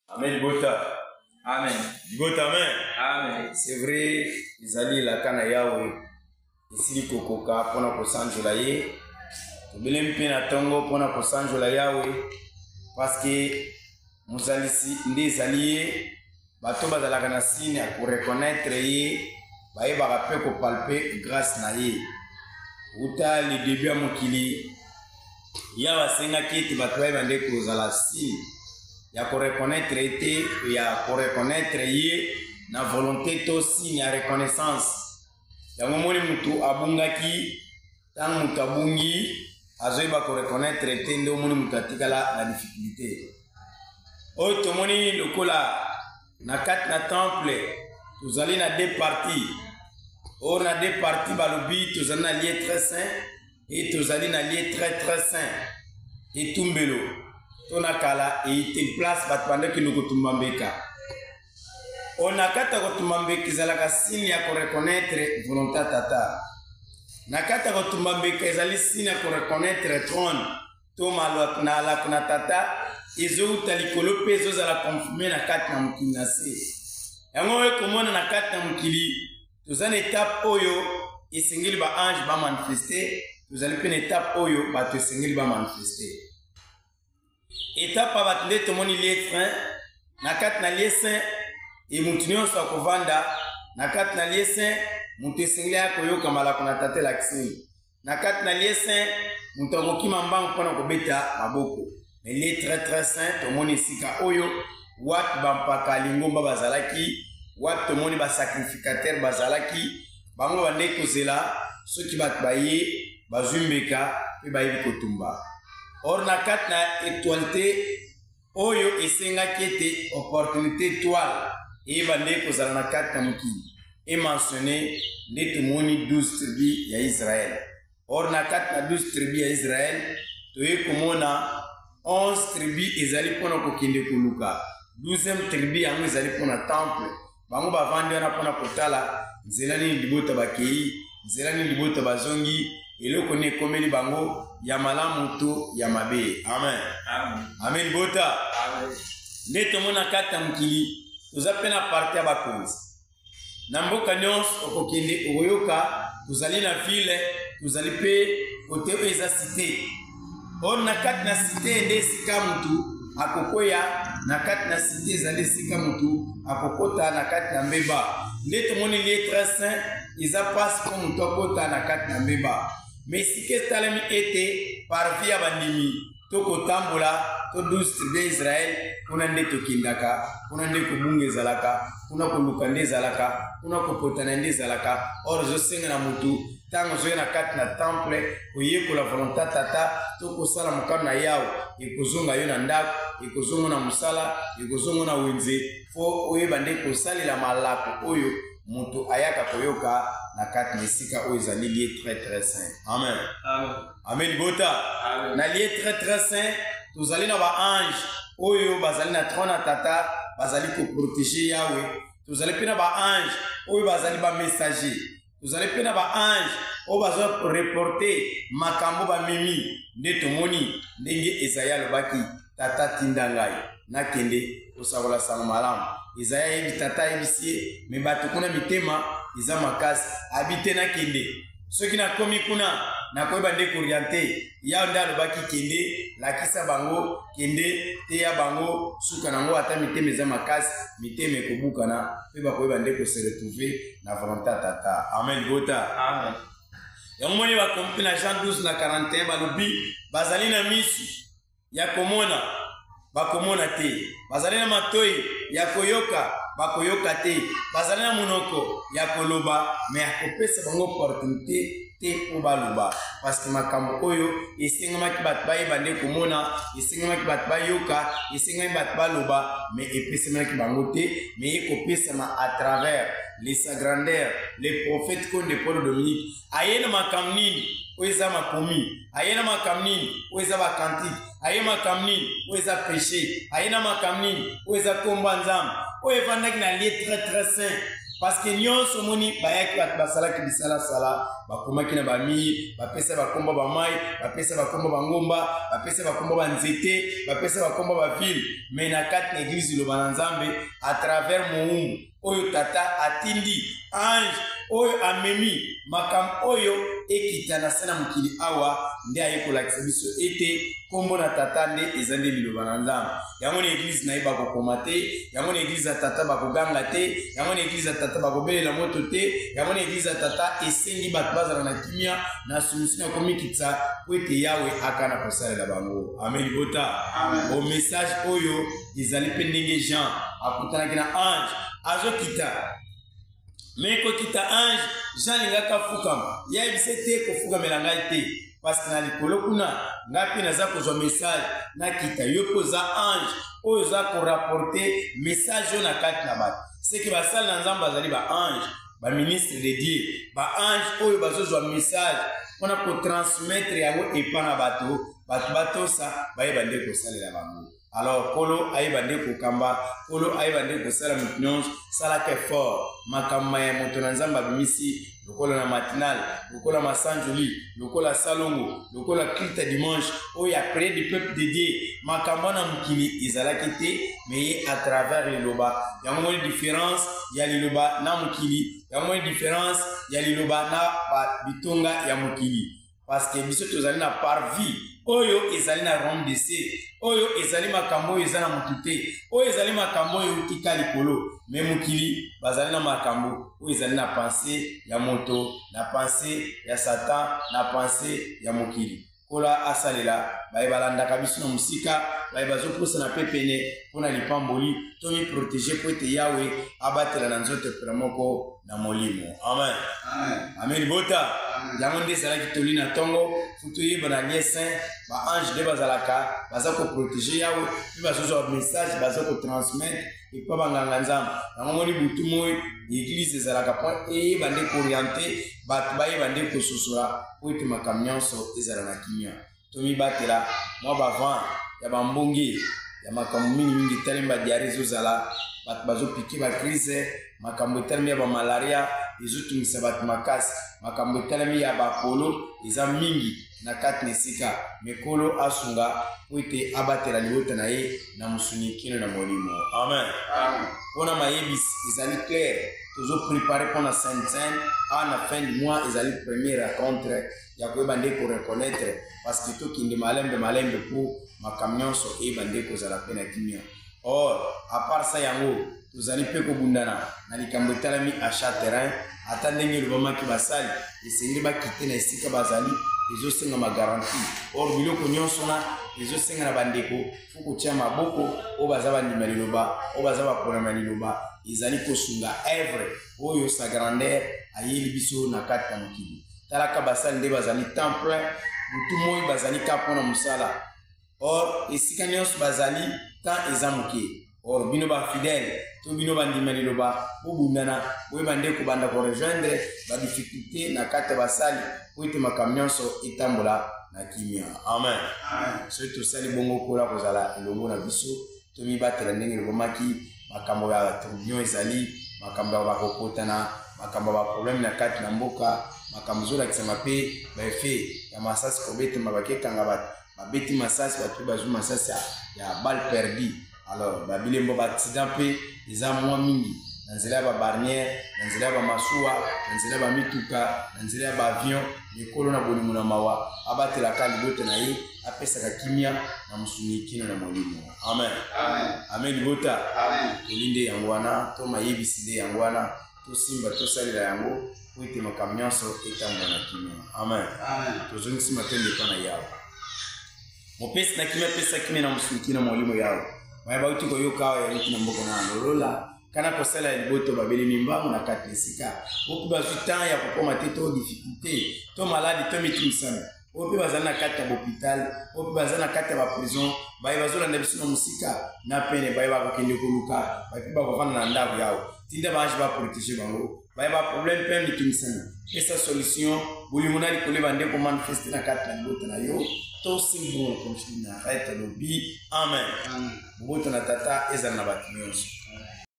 Amen libota. Amen. Libota amen. Amen. C'est vrai, ezali elaka na Yahweh esili kokoka mpo na kosanjola ye. Tobelemi mpe na ntongo mpo na kosanjola Yahweh parce que mozalisi nde ezali ye. Bato bazalaka na signe ya koreconnaitre ye bayebaka mpe kopalpe grâce na ye. Uta le début ya mokili Yawe asengaki ete bato bayeba nde kozala signe ya koreconnaitre ete ya koreconnaitre ye na volonté to signe ya reconnaissance. Yango moni motu abungaki, ntango moto abungi azoyeba koreconnaitre te, nde omoni moto atikala na difficulté. Oyo tomoni lokola na kati na temple tozali na deux parties. Oyo na deux parties balobi tozali na lieu très saint et tozali na lieu très très saint. Etumbelo to na kala eyite place bato bandaki kotumba mbeka. Oyo na kati ya kotumba mbeka ezalaka signe ya koreconnaitre volonté ya tata. Na kati ya kotumba mbeka ezali signe ya koreconnaitre trône to na alako na tata ezowuta likolo mpe ezozala confirme na kati na mokili na se. Yango oyo komona na kati na mokili toza na etape oyo esengeli ba ange ba manifeste, tozali mpe na etape oyo bato esengeli ba manifeste. Etape ya bato nde tomoni lieu saint, na kati na lieu saint e moto nyonso akovanda na kati na lieu saint, moto esengeli aya koyoka malako na tata elakiseli. Na kati na lieu saint moto akokima mbangu mpona kobeta maboko. Mais lieu très très saint tomoni esika oyo wapi bampaka lingomba bazalaki, wapi tomoni basacrificateur bazalaki, bango bandeki kozela soki bato baye bazwi mbeka mpe bayebi kotumba. Or na kati na actualité oyo esengaki ete opportunité étoile eyeba nde kozala na kati na mokili e mentionné nde tomoni 12 tribus ya Israël. Or na kati na 12 tribus ya Israël toye komona 11 tribus ezali mpona kokende koluka 12e tribu yango ezali mpona temple. Bango bavandi wana mpona kotala nzela nini libota bakei, nzela nini libota bazongi, eloko nini ekomeli bango ya malamu to ya mabe. Amen. Amen. Amen libota. Amen. Nde tomona kati ya mokili toza mpe na parti ya bakonzi. Na mboka nyonso okokende okoyoka tozali na ville, tozali mpe kote oyo eza cité. Oyo na kati na cité nde esika mutu akokwea, na kati na cité ezali esika mutu akokota na kati na mbeba. Nde tomoni lieu très saint eza mpasi mpo mutu akota na kati na mbeba. Mais esika etalemi ete parvi ya bandimi tokotambola to 12 tribu ya Israël, kuna nde tokendaka, kuna nde kobunga ezalaka, kuna koluka nde ezalaka, kuna kopotana nde ezalaka. Or ezosenga na mutu ntango ozoya na kati na temple koyekola volonté tata to kosala mokano na Yawe, ekozonga yo na ndako, ekozonga na mosala, ekozonga na wenze, fo oyeba nde kosalela malako oyo moto ayaka koyoka na kati na esika oyo ezali lieu très très saint. Amen. Amen. Amen libota. Amen. Na lieu très très saint tozali na ba ange oyo bazali na trône ya tata, bazali koprotege Yahweh. Tozali mpe na ba ange oyo bazali ba messager. Tozali mpe na ba ange oyo bazo reporter makambo bamemi. Nde tomoni ndenge Esaïe alobaki, tata tinda ngai nakende kosakola sango malamu. Esaïe ayebi, tata ayebisi ye, me bato kuna mitema eza makasi, abi te nakende. Soki nakomi kuna nakoyeba nde koriente. Yawe nde alobaki kende, lakisa bango, kende teya bango, suka nango ata mitema eza makasi, mitema ekobukana mpe bakoyeba nde kose retrouver na volonté ya tata. Amen libota. Amen. Yango moni bakomi mpe na Jean 12 na 41 balobi bazali na misu ya komona bakomona te, bazali na matoi ya koyoka bakoyoka te, bazali na monoko ya koloba me akopesa bango opportunité te mpo baloba, parce que makambo oyo esengamaki bato bayeba nde komona, esengamaki bato bayoka, esengamaki bato baloba, me epesamaki bango te, me ekopesama à travers les sa grandeur le prophète Konde Paul Dominique. Aye na makambo nini oyo eza makomi, aye na makambo nini oyo eza bakantike, aye makambo nini oyo eza péché, aye na makambo nini oyo eza kombo ya Nzambe oyo evandaki na lieu très très saint. Parce que nyonso omoni bayaki bato basalaki bisalasala, bakomaki na bamire, bapesa bakombo bamai, bapesa bakombo bangomba, bapesa bakombo banzete, bapesa bakombo bavile. Mais na kati na eglise liloba na Nzambe à travers mowumbu oyo tata atindi ange oyo amemi makambo oyo ekita na se na mokili awa, nde aye kolakisa biso ete nkombo na tata nde eza nde liloba na Nzambe. Yango na eglise na ye bakokoma te, yango na eglise ya tata bakoganga te, yango na eglise ya tata bakobelela moto te, yango na eglise ya tata esengi bato bazala na kimia na soumission ya komikitisa po ete Yawe akana kosalela bango. Amen libota. O message oyo ezali mpe ndenge Jean akutanaki na ange azokita. Me kokita ange, Jean alingaka afukama. Ye ayebisa ete kofukamela ngai te, parce que na likolo kuna ngai mpe naza kozwa message nakita. Yo mpe oza ange oyo oza korapporte message oyo na kati na bato. Seke basali na Nzambe bazali ba ange, ba ministre de Dieu, ba ange oyo bazozwa message mpona kotransmettre yango epa na bato, bato batosa, bayeba nde kosalela bango. Alors Nkolo ayeba nde kokamba, Nkolo ayeba nde kosala moto nyonso. Salaka effort, makambo ya moto na Nzambe abimisi lokola na matinale, lokola masanjoli, lokola salongo, lokola culte ya dimanche oyo ya prière du peuple de Dieu. Makambo wana mokili ezalaki te, mais ye à travers liloba. Yango moni différence ya liloba na mokili, yango moni différence ya liloba na bitonga ya mokili. Parce que biso tozali na parvis oyo ezali na royaume de cieux, oyo ezali makambo oyo eza na motu te, oyo ezali makambo oyo eutika likolo. Me mokili bazali na makambo oyo ezali na pensée ya moto, na pensée ya Satan, na pensée ya mokili. Nkolo asalela baye balandaka biso na mosika, baye bazopusana mpe pene mpo na lipamboli. Tomiprotege mpo ete Yawe abatela na nzoto pela moko na molimo. Amen. Amen libota. Yango nde ezalaki toli na ntongo. Fo toyeba na lien saint, ba ange nde bazalaka baza koprotege Yawe mpe bazozwa message, baza kotransmettre epa banganga Nzambe. Yango moni butu moi eglise ezalaka mpo eyeba nde kooriente bato, bayeba nde kososola mpo ete makambo nyonso ezala na kimia. Tomibatela mwa bavent ya bambonge ya makambo mingimingi etalemi, badiare ezozala, bato bazopike bakrise, makambo etalemi ya bamalaria ezotungisa bato makasi, makambo etalemi ya bapolo eza mingi na kati na esika. Mekolo asunga mpo ete abatela libota na ye na mosuni kino na molimo. Amen. Mpona mayebisi ezali clair, tozoprepare mpona Sainte Seine awa na fin du mois, ezali première rencontre ya koyeba nde koreconnaitre, parce que tokende malembe malembe mpo makambo nyonso eyeba nde kozala mpe na kimia. Or à part ça, yango tozali mpe kobundana na likambo etalami achat terrain. Ata ndenge elobamaki, basali esengeli bakite na esika bazali, ezosengama garantie. Or biloko nyonso na ezosenga na bandeko fo kotia maboko oyo baza bandima liloba, oyo baza baponama liloba, ezali kosunga evre oyo sa grandeur ayeli biso na kati na mokili. Talaka basali nde bazali temps plein, butu moi bazali ka mpona mosala. Or esika nyonso bazali, temps eza moke. Or bino bafidèle to bino bandima liloba, bobundana, boyeba nde kobanda korejoindre badifficulté na kati ya basali po ete makambo nyonso etambola na kimia. Amen. Soki tosali bongo, kola kozala elongo na biso. Tomibatela ndenge elobamaki, makambo ya tourbillon ezali, makambo ya bakokotana, makambo ya baproblème na kati na mboka, makambo ezolakisama mpe baefe ya masasi kobetema, bakekanga bato, babeti masasi, bato mpe bazwi masasi ya balle perdue. Alors babilembo baaccident mpe eza mwa mingi na nzela ya babarniere, na nzela ya bamasuwa, na nzela ya bamituka, na nzela ya baavion. Mikolo na bolingo na mawa abatelaka libota na ye, apesaka kimia na mosuni kino na molimo. Amen. Amen libota. Toli nde yango wana, to mayebisi nde yango wana, tosimba tosalela yango po ete makambo nyonso etambola na kimia. Amen. Tozongisi matondo epa na Yawe mopesi na kimia, apesa kimia na mosuni kino molimo. Yawe baye bauti koyoka awa yauti na mboka na lolola kana kosala ya liboto, babelemi mbangu na kati na esika oyo mpe bazwi temps ya kokoma te, to difficulté to maladi to mitungisami, oyo mpe bazali na kati ya bopital, oyo mpe bazali na kati ya baprison, baye bazolanda biso na mosika na pene, baye bakokende koluka, baye mpe bakovanda na ndako. Yawe, tinda baange baprotege bango, baye baproblème mpe mitungisami, pesa solution. Bolingo na likolo ebande komanifeste na kati na libota na yo. Tosimbi bongo na komisi na arrête, lobi amen. Boboto na tata ezala na bato nyonso.